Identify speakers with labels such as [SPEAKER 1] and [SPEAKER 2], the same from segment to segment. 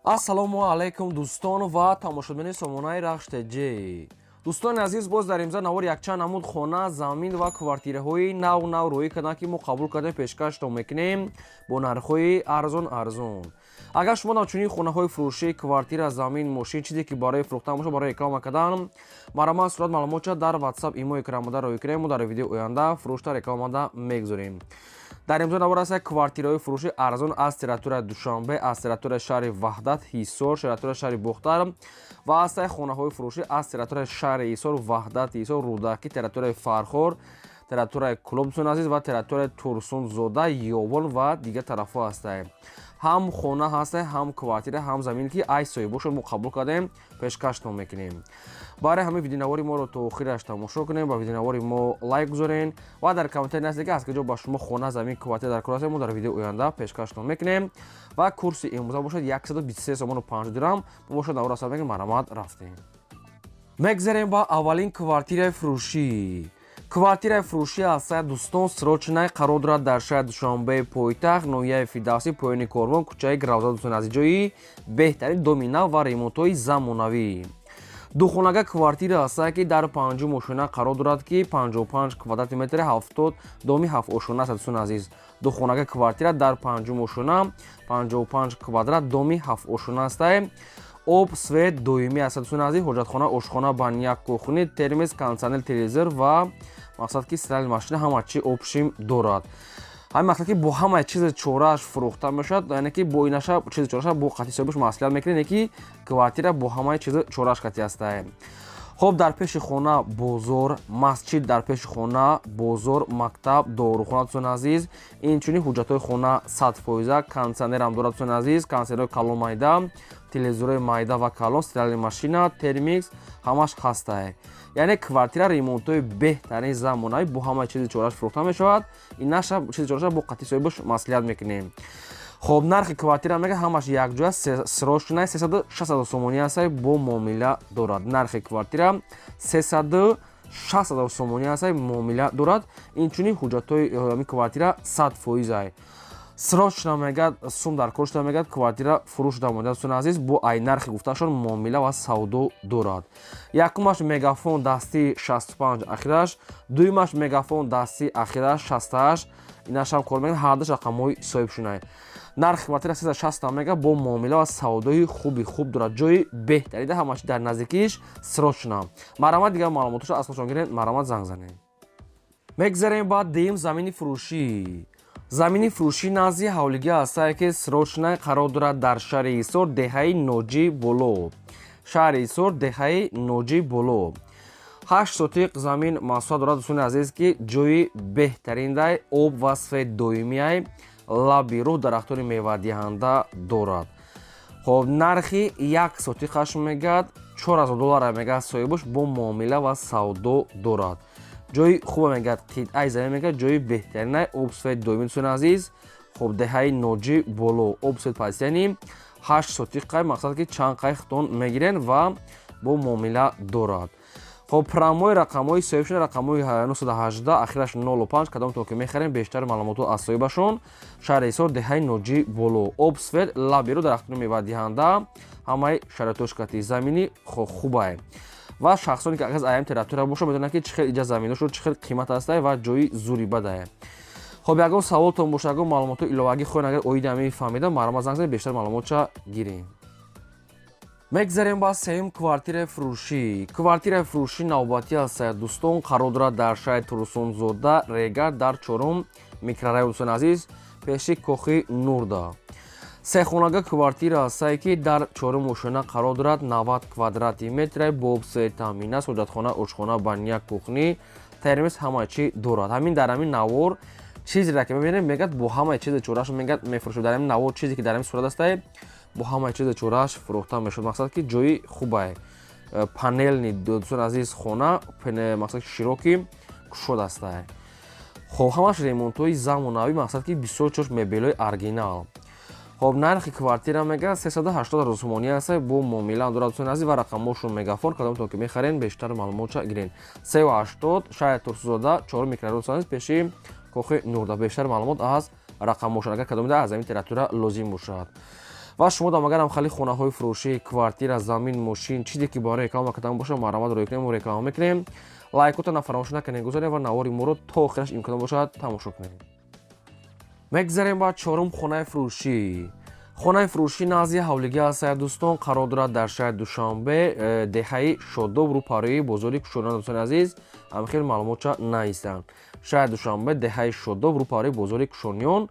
[SPEAKER 1] Ассалому алайкум, дӯстон ва тамошобинони сомонаи Рахш ТЖ. Дӯстони азиз, боз дар имза навор якчанд намуд хона, замин ва квартираҳои нав нав рӯӣ карданд, ки мо қабул кардем, пешкаштон мекунем бо нархҳои арзон арзон. Агар шумо чунин хонаҳои фурӯшӣ, квартира, замин, мошин, чизе ки барои фурӯхтан бошад, барои реклама кардан, марҳамат, сурат, маълумотча дар WhatsApp, имо экранмода роӣ кунем. Мо дар видеои оянда фурӯшта, рекламада мегузорем. Дар имзо навор аст квартираҳои фурӯши арзон аз территорияи Душанбе, аз территорияи шаҳри Ваҳдат, Ҳисор, территорияи шаҳри Бохтар ва ҳастаи хонаҳои фурӯшӣ аз территорияи шаҳри Ҳисор, Ваҳдат, Ҳисор, Рӯдакӣ, территорияи Фархор, территорияи Кӯлоб, дӯстони азиз, ва территорияи Турсунзода, Ёвон ва дигар тарафҳо ҳастае. Ҳам хона ҳаста, ҳам квартира, ҳам замин, ки ай соҳибошон мо қабул кардем, пешкаштон мекунем. Барои ҳамин видеонавори моро то охираш тамошо кунем, ба видеонавори мо лайк гузорен ва дар комментарий нависед, ки аз куҷо ба шумо хона, замин, квартира дар кор аст. Мо дар видеои оянда пешкаштон мекунем. Ва курси имрӯза бошад 123 сомону 5 дирам бошад. Навор аст, марҳамат, рафтем. Мегзарем ба аввалин квартираи фурӯшӣ. Квартираи фурӯшӣ ҳастая, дӯстон, срочный, қарор дорад дар шаҳри Душанбеи пойтахт, ноҳияи Фирдавсӣ, поёни корвон, кӯчаи Гравза. Дӯстони азиз, ҷои беҳтарин, доми нав ва ремонтҳои замонавӣ. Духонага квартира ҳастае, ки дар панҷум ошёна қарор дорад, ки 55 квадрати метри, 70, доми ҳафт ошёна аст. Дӯстони азиз, духонага квартира дар панҷум ошёна, 55 квадрат, доми ҳафт ошёна ҳастае. Об, свет доимӣ аст. Дӯстони азиз, ҳоҷатхона, ошхона, баня, кухня, термос, кондитсионер, телевизор ва мақсад ки стиральный машина, ҳама чи общим дорад. Ҳамин мақсад ки бо ҳамаи чизи чорааш фурӯхта мешавад, яъне ки бо инаша чизи чораша бо қатъи соҳибаш маслиҳат мекунед, яъне ки квартира бо ҳамаи чизи чорааш қатъи ҳастае. Хоб, дар пеши хона бозор, масҷид, дар пеши хона бозор, мактаб, дорухона. Дӯстони азиз, инчунин ҳуҷҷатҳои хона 100%, кондитсионерам дорад. Дӯстони азиз, кондитсионерҳои калон, майда, телевизорҳои майда ва калон, стиральный машина, термикс, ҳамаш ҳастае. Яъне квартира ремонтҳои беҳтарин, замонавӣ, бо ҳамаи чизи чорааш фурӯхта мешавад. Инаша чизи чораша бо қатъи соҳибаш маслиҳат мекунем. Хоб, нархи квартира мега ҳамаш якҷоя срочный 360 000 сомонӣ ҳастай, бо муомила дорад. Нархи квартира 360 000 сомонӣ ҳастай, муомила дорад. Инчунин ҳуҷҷатҳои ҳами квартира 100%-ай. Срочно мегад, сум дар кор шуда мегад, квартира фурӯш шуда монда. Дӯстони азиз, бо ай нархи гуфтаашон муомила ва савдо дорад. Якумаш Мегафон дастии 65 ахираш, дуюмаш Мегафон дастии ахираш 68, инашам кор мекунад. Ҳардуш рақамҳои соҳибшунай. Нархи квартира 360 мега, бо муомила ва савдои хуби хуб дорад. Ҷои беҳтарида, ҳамаш дар наздикиш. Срочно марҳамат, дигар маълумотошо аз худшон гиред, марҳамат, занг занед. Мегзарем ба дуюм замини фурӯшӣ. Замини фурӯшӣ назди ҳавлигӣ ҳастае, ки срочный, қарор дорад дар шаҳри Ҳисор, деҳаи Ноҷӣ Боло. Шаҳри Ҳисор, деҳаи Ноҷӣ Боло. 8 сотиқ замин масоҳат дорад, дӯстони азиз, ки ҷои беҳтариндай, об ва свет доимиай, лаби роҳ, дарахтони мевадиҳанда дорад. Хоб, нархи 1 сотиқаш мегӯяд 4000 доллара мегӯяд соҳибаш, бо муомила ва савдо дорад. Ҷои хуба мегӯяд, қитъаи замин мегӯяд, ҷои беҳтаринай, об, свет доимӣ. Дӯстони азиз, хоб, деҳаи Ноҷӣ Боло, об, свет пасияни, 8 сотиқай. Мақсад ки чанд қай хитон мегирен ва бо муомила дорад. Хоб, прямой рақамҳои соҳибшон рақамҳои 918, ахираш 05. Кадомтон ки мехарем, бештар маълумотҳо аз соҳибашон. Шаҳри Ҳисор, деҳаи Ноҷӣ Боло, об, свет, лаби роҳ, дарахтони мевадиҳанда, ҳамаи шароитош кати замини хубае. Ва шахсоне ки аз аям территория бошад, медонанд, ки чӣ хел иҷа заминошо, чӣ хел қимат ҳастае ва ҷои зури бадае. Хоб, ягон саволтон боша, ягон маълумотҳои иловагӣ хоҳед, агар оиди ҳамин фаҳмида, марҳамат, занг занед, бештар маълумотша гирем. Мегзарем ба сеюм квартираи фурӯшӣ. Квартираи фурӯшӣ навбатӣ ҳастая, дӯстон, қарор дорад дар шаҳри Турсунзода, Регар, дар чорум микрорайон. Дӯстони азиз, пеши кохи Нурда сехонага квартира ҳастае, ки дар чорум ошёна қарор дорад, 90 квадрати метре, бо об, свет таъмин аст, ҳоҷатхона, ошхона, баня, кухня, термос, ҳама чӣ дорад. Ҳамин дар ҳамин навор чизеро ки мебинем, мегӯяд, бо ҳамаи чизи чорааш мегӯяд мефурӯшад. Дар ҳамин навор чизе ки дар ҳамин сурат ҳастае, бо ҳамаи чизи чорааш фурӯхта мешуд. Мақсад ки ҷои хубае, панельный, дӯстони азиз, хона, мақсад ки широкӣ, кушод ҳастае. Хоб, ҳамаш ремонтҳои замонавӣ, мақсад ки бисёр чош, мебелҳои оригинал. Хоб, нархи квартира мега 380 000 сомонӣ аст, бо муомила дорад, дӯстони азиз, ва рақамҳошон Мегафон. Кадомтон ки мехарен, бештар маълумотша гирен. 380, шаҳри Турсунзода, чорум микрорайон, пеши кохи Нурда. Бештар маълумот аз рақамҳошон, агар кадомида аз ҳамин территория лозим бошад. Ва шумо дам агарам хали хонаҳои фурӯшӣ, квартира, замин, мошин, чизе ки барои реклама кардан бошад, марҳамат, рӯй кунем, реклама мекунем. Лайкотона фаромӯш накунед, гузоред ва навори моро то охираш имкон бошад тамошо кунед. Мегзарем ба чорум хонаи фурӯшӣ. Хонаи фурӯшӣ назди ҳавлигӣ ҳастая, дӯстон, қарор дорад дар шаҳри Душанбе, деҳаи Шодоб, рӯпарӯи бозори Кушониён. Дӯстони азиз, ҳамхел маълумотча наистанд. Шаҳри Душанбе, деҳаи Шодоб, рӯпарӯи бозори Кушониён.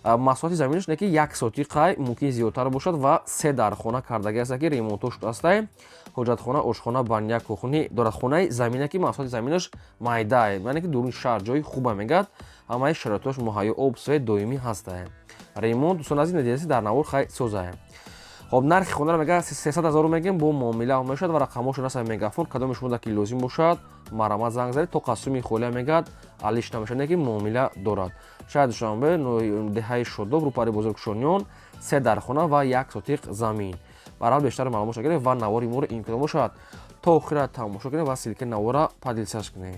[SPEAKER 1] Масоҳати заминаш не ки як сотиқай, мумкин зиёдтар бошад, ва се дархона кардагӣ аста, ки ремонтҳо шудааста. Ҳоҷатхона, ошхона, баня, кухни дорад. Хонаи замина ки масоҳати заминаш майдае, яъне ки дуруни шаҳр ҷои хуба мегӯяд, ҳамаи шароитҳош муҳайё, об, свет доимӣ ҳастае. Ремонт, дӯстон азиз, надидаси дар навор хай созае. Хоб, нархи хонаро мега 300 000 мегем, бо муомила мешавад ва рақамҳошон ҳастанд Мегафон. Кадоми шумо ки лозим бошад, марҳамат, занг занед. То қасуми холия мегӯяд, алиш намешавад, не ки муомила дорад. Шаҳри Душанбе, деҳаи Шодоб, рӯпари бозори Кушониён, се дархона ва як сотиқ замин. Барҳал бештар маълумот гиред ва навори моро имкон бошад то охира тамошо кунед ва ссылкаи навора поделиться кунед.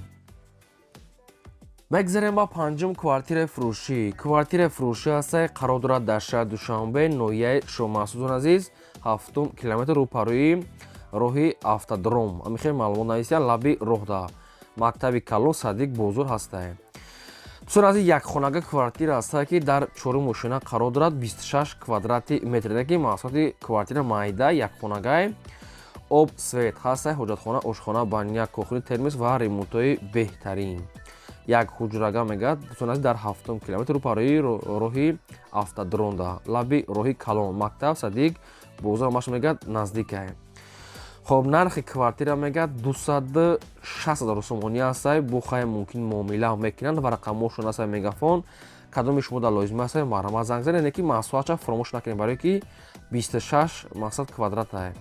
[SPEAKER 1] Мегзарем ба панҷум квартираи фурӯшӣ. Квартираи фурӯшӣ ҳастае, қарор дорад дар шаҳри Душанбе, ноҳияи Шоҳмансур, азиз, ҳафтум километр, рӯпарӯи роҳи автодром. Ҳамин маълумот нависиян, лаби роҳда мактаби калон, садик, бозор ҳастае. Дӯстони азиз, якхонага квартира ҳастае, ки дар чорум ошина қарор дорад, 26 квадрати метр, ки масоҳати квартира майда, якхонагай, об, свет ҳастае, ҳоҷатхона, ошхона, баня, кухни, термос ва ремонтҳои беҳтарин. Як ҳуҷрага мегӯяд, дӯстони азиз, дар ҳафтум километр, рӯпарӯи роҳи автодромда, лаби роҳи калон, мактаб, садик, бозор ҳамаш мегӯяд наздикае. Хоб, нархи квартира мегӯяд 260 000 сомонӣ ҳастай, бо хай мумкин муомила мекунанд ва рақамҳошон ҳастай Мегафон. Кадоми шумо дар лозим ҳастай, марҳамат, занг занед, не ки масоҳатша фаромӯш накунед, барое ки 26 мақсад квадратае.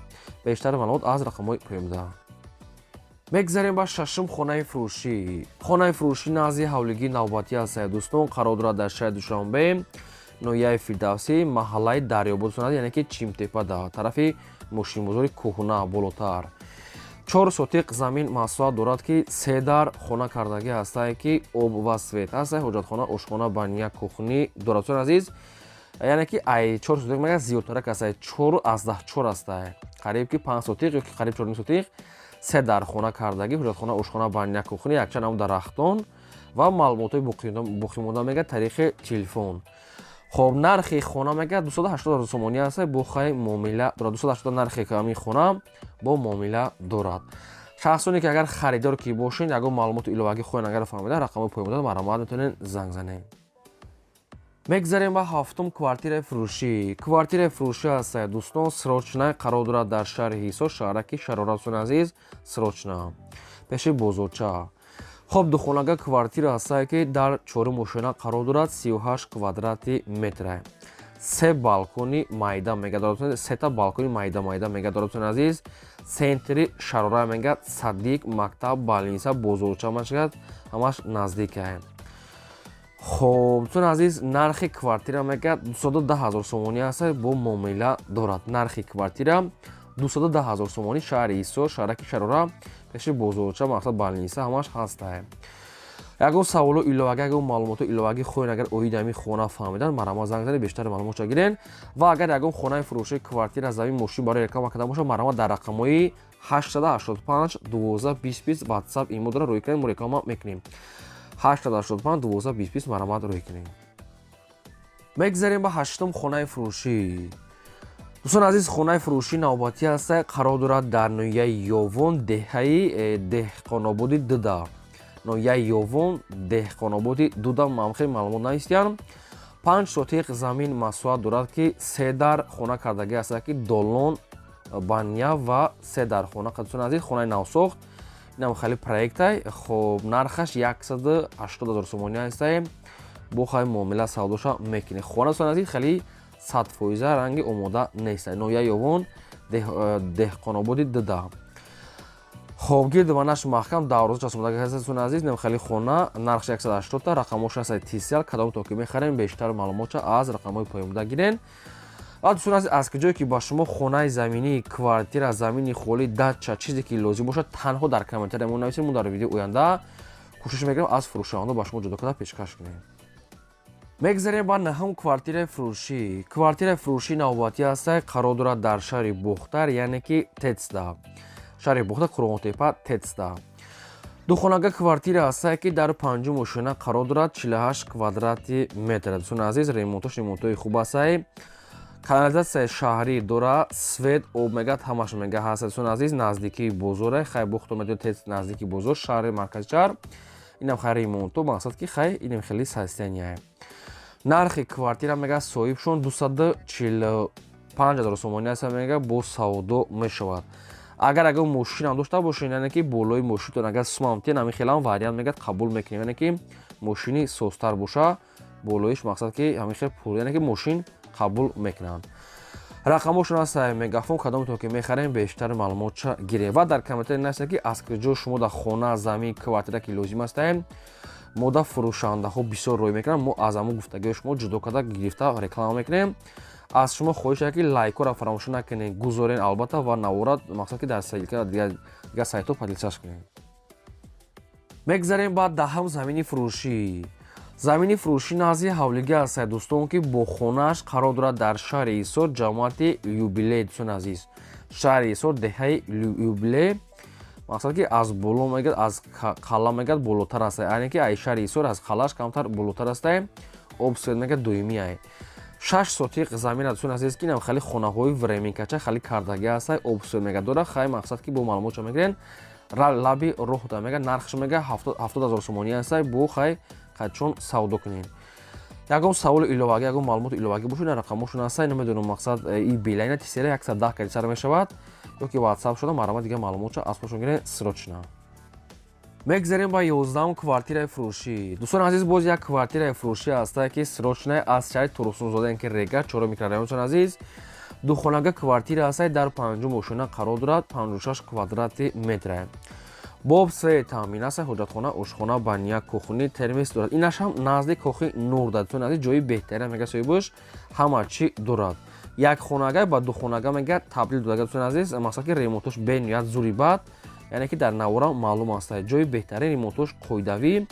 [SPEAKER 1] Бештари маълумот аз рақамҳои поёнда. Мегзарем ба шашум хонаи фурӯшӣ. Хонаи фурӯшӣ назди ҳавлигии навбатӣ ҳастае, дӯстон, қарор дорад дар шаҳри Душанбе, ноҳияи Фирдавсӣ, маҳаллаи Дарёбод, яъне ки Чимтепада, тарафи мошинбозори кӯҳна болотар. Чор сотиқ замин масоҳат дорад, ки се дар хона кардагӣ ҳастае, ки об ва свет ҳастае, ҳоҷатхона, ошхона, баня, кухни дорад. Дӯстони азиз, яъне ки ай чор сотиқ мега зиёдтарак ҳастае, 4,4 ҳастае, қариб ки 5 сотиқ ё ки қариб чорним сотиқ. Се дархона кардагӣ, ҳоҷатхона, ошхона, баня, кухни, якчанд ам дарахтон ва маълумотҳои боқимонда мега тариқи телефон. Хоб, нархи хона мега 280 сомонӣ аст, бо хай муомила дорад. 280 нархи ҳамин хона бо муомила дорад. Шахсоне ки агар харидор ки бошед, ягон маълумоти иловагӣ хоҳед агар фаҳмида, рақамҳои поёнбуда марҳамат, метавонед занг занед. Мегзарем ба ҳафтум квартираи фурӯшӣ. Квартираи фурӯшӣ ҳастае, дӯстон, срочно, қарор дорад дар шаҳри Ҳисор, шаҳраки Шарора. Дӯстони азиз, срочно, пеши бозорча. Хоб, духонага квартира ҳастае, ки дар чорум ошёна қарор дорад, 38 квадрати метре, се балкони майда мега дорад, сета балкони майда майда мега дорад. Дӯстони азиз, центри Шарора мега, садик, мактаб, больница, бозорча мешавад, ҳамаш наздикае. Хоб, дӯстони азиз, нархи квартира мега 210 000 сомонӣ аст, бо муомила дорад. Нархи квартира 210 000 сомонӣ, шаҳри Ҳисор, шаҳраки Шарора, пеши бозорча, мақсад больница ҳамаш ҳастае. Ягон саволу иловагӣ, ягон маълумоту иловагӣ хоҳед агар оиди ҳамин хона фаҳмидан, марҳамат, занг занед, бештари маълумотша гирен. Ва агар ягон хонаи фурӯши, квартира, замин, мошин барои реклама кардан бошад, марҳамат, дар рақамҳои 885 12 20 20 WhatsApp, имо дора, рӯй кунед, мо реклама мекунем. 885 12 20 20, марҳамат, рӯй кунед. Мегзарем ба ҳаштум хонаи фурӯшӣ. Дӯстони азиз, хонаи фурӯшӣ навбатӣ ҳаста, қарор дорад дар ноҳияи Ёвон, деҳаи Деҳқонободи Дуда. Ноҳияи Ёвон, Деҳқонободи Дуда, мамхел маълумот навистиян. 5 сотиқ замин масоҳат дорад, ки се дар хона кардагӣ ҳаста, ки долон, баня ва се дар хона. Дӯстони азиз, хонаи навсохт, инам хеле проектай. Хоб, нархаш 180 000 сомонӣ ҳастае, бо хай муомила савдоша мекунед. Хона, дӯстони азиз, хеле 100% ранги омода нест. Ноҳияи Ёвон, Деҳқонободи Дуда. Хоб, гирду банаш маҳкам, дарвоза часпонда. Дӯстони азиз, нем хеле хона, нархш 180 та, рақамҳош ҳастад Тисел. Кадом то ки мехарем, бештар маълумотша аз рақамҳои поёнбуда гирен. Ва дӯстони азиз, аз куҷое ки ба шумо хонаи заминӣ, квартира, замини холӣ, дача, чизе ки лозим бошад, танҳо дар комментария мо нависед. Мо дар видеои оянда кӯшиш мекунем, аз фурӯшавандо ба шумо ҷудо карда пешкаш кунем. Мегзарем ба наҳум квартираи фурӯшӣ. Квартираи фурӯшӣ навбатӣ ҳастай, қарор дорад дар шаҳри Бохтар, яъне ки ТЭЦда, шаҳри Бохтар, Қурғонтепа, ТЭЦда. Духонага квартира ҳастае, ки дар панҷум ошёна қарор дорад, 48 квадрати метр. Дӯстони азиз, ремонтош ремонтҳои хуб ҳастае, канализатсияи шаҳрӣ дора, свет, об мегад, ҳамаш мега ҳаст. Дӯстони азиз, наздикии бозоре, хай, бохто медо, ТЭЦ наздики бозор, шаҳри маркази шаҳр. Инам хай ремонто, мақсад ки хай инам хеле состояние. Нархи квартира мега соҳибшон 245 000 сомонӣ аст, мега бо савдо мешавад. Агар мошинам дошта бошед, яъне ки болои мошинтон агар сумам тен, ҳамин хелам вариант мегад қабул мекунем, яъне ки мошини созтар боша, болоиш мақсад ки ҳамин хел пул, яъне ки мошин қабул мекунанд. Рақамошон аст Мегафон, кадомтон ки мехарем, бештар маълумотша гирем ва дар комментарий нависед, ки аз куҷо шумо дар хона, замин, квартира ки лозим астаем. Мода фурӯшандаҳо бисёр рӯй мекунанд, мо аз ҳамон гуфтагиҳои шумо ҷудо карда гирифта реклама мекунем. Аз шумо хоҳиш, ки лайкҳоро фаромӯш накунед, гузорен албатта, ва наворат мақсад ки дар ссылка дигар сайтҳо поделиться кунед. Мегзарем ба даҳам замини фурӯшӣ. Замини фурӯшӣ назди ҳавлигӣ ҳастад, дӯстон, ки бо хонааш қарор дорад дар шаҳри Ҳисор, ҷамоати Юбилей. Дӯстони азиз, шаҳри Ҳисор, деҳаи Юбилей, мақсад ки аз боло мегад, аз қалла мегад болотар аст, яъне ки ай шаҳри Ҳисор аз қаллааш камтар болотар астае. Об, свет мегад доимӣ ай. 6 сотиқ замина, дӯстони азиз, ки инам хеле хонаҳои временкача хеле кардагӣ ҳастай, об, свет мега дора. Хай, мақсад ки бо маълумотшо мегирен, лаби роҳ да мега нархш мега 70 000 сомонӣ ҳастай, бо хай чун савдо кунем. Ягон саволи иловагӣ, ягон маълумоти иловагӣ бошад, ин рақамошон ҳастай. Намедонам, мақсад и Билайна Тисера 110 кади сар мешавад ё ки Ватсап шуда, марҳамат, дигар маълумотшо аз худшон гирен срочно. Мегзарем ба 11-ум квартираи фурӯшӣ. Дӯстони азиз, боз як квартираи фурӯшӣ ҳастае, ки срочно аз шаҳри Турсунзода, ки Регар, чоро микрорайон. Дӯстони азиз, духонага квартира ҳастае, дар панҷум ошёна қарор дорад, 56 квадрати метре, бо об, свет таъмин аст, ҳоҷатхона, ошхона, баня, кухни, термес дорад. Инаш ҳам назди кохи Нур да. Дӯстони азиз, ҷои беҳтарин мега соҳибош, ҳама чӣ дорад. Як хонага ба духонага мега табдил додага. Дӯстони азиз, мақсад ки ремонтош бениҳоят зури бад, яъне ки дар навора маълум астае, ҷои беҳтарин, ремонтош қоидавӣ,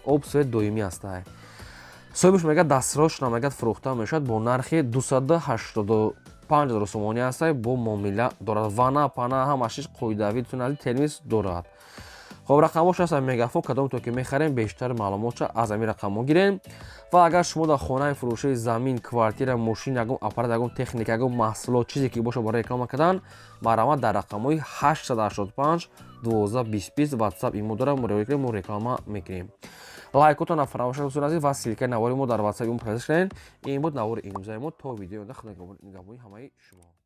[SPEAKER 1] об, свет доимӣ астае. Соҳибаш мега дастрошна мегад фурӯхта мешавад бо нархи 285 000 сомонӣ астае, бо муомила дорад, вана пана ҳамашиш қоидавӣ. Дӯстони азиз, термис дорад. Хоб, рақамҳош аст Мегафон, кадомто ки мехарем, бештар маълумотша аз ҳамин рақамҳо гирем. Ва агар шумо дар хонаи фурӯшии замин, квартира, мошин, ягон аппарат, ягон техника, ягон маҳсулот, чизе ки боша барои реклама кардан, марҳамат, дар рақамҳои 885 12 20 20 Ватсап, имо дорам, муроҷиат кунем, мо реклама мекунем. Лайкотона фаромӯш накунед, азиз, ва ссылкаи навори мо дар Ватсап имо пайдо кунед. Ин буд навори имрӯзаи мо. То видеои оянда, худо нигаҳбони ҳамаи шумо.